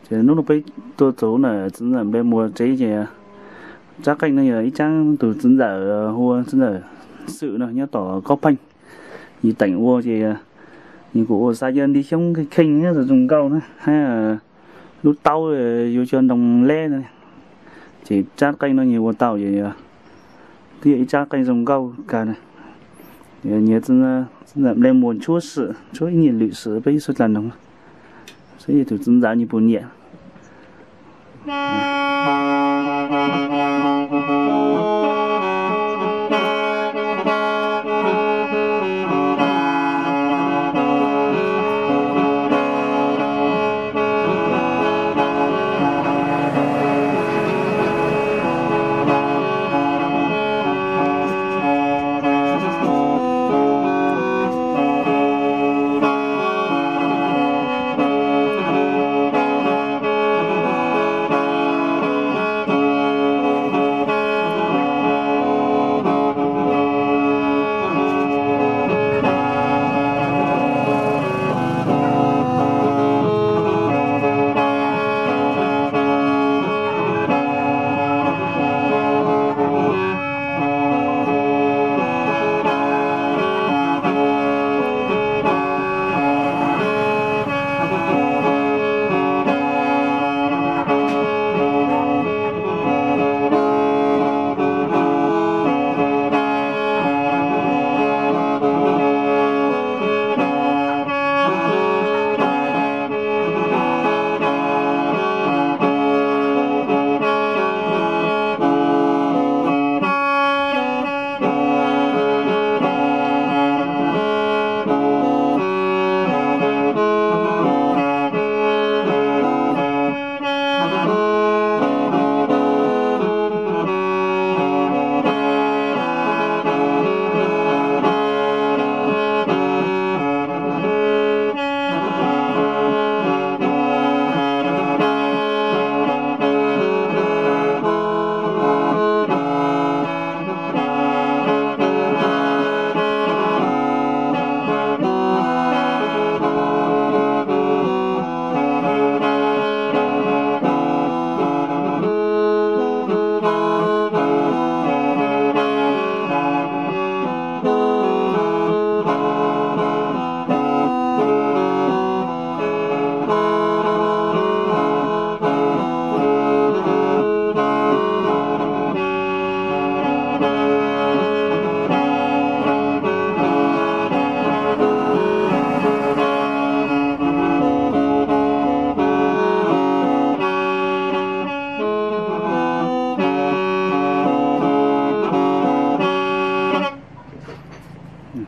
Ces hnub no peb tuaj txog ntawm txiv ntxawm Nplej Muas tsev ces tsab qeej no yog ib tsab tus txiv ntxawm hu ua txiv ntxawm Xwm no nyob tom Kob Pheej. Yus teem ua ces yus kuj ua xav yog nti xyoob kheej kheej nyob zoo nkauj na, hab lub taub yuav cov ntoo leb no. Ces tsab qeej no yus ua tau ces twb yog ib tsab qeej zoo nkauj kawg na. Nyias txiv ntxawm Nplej Muas tshuab sim tshuab ib nyuag lwm sim peb ib suav dlawg noog seb yog tus txiv ntxawm nyias puas nyiam.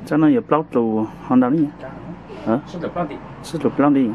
Tsab no yog plaub tus ho ntau li, sib tus plaub nti.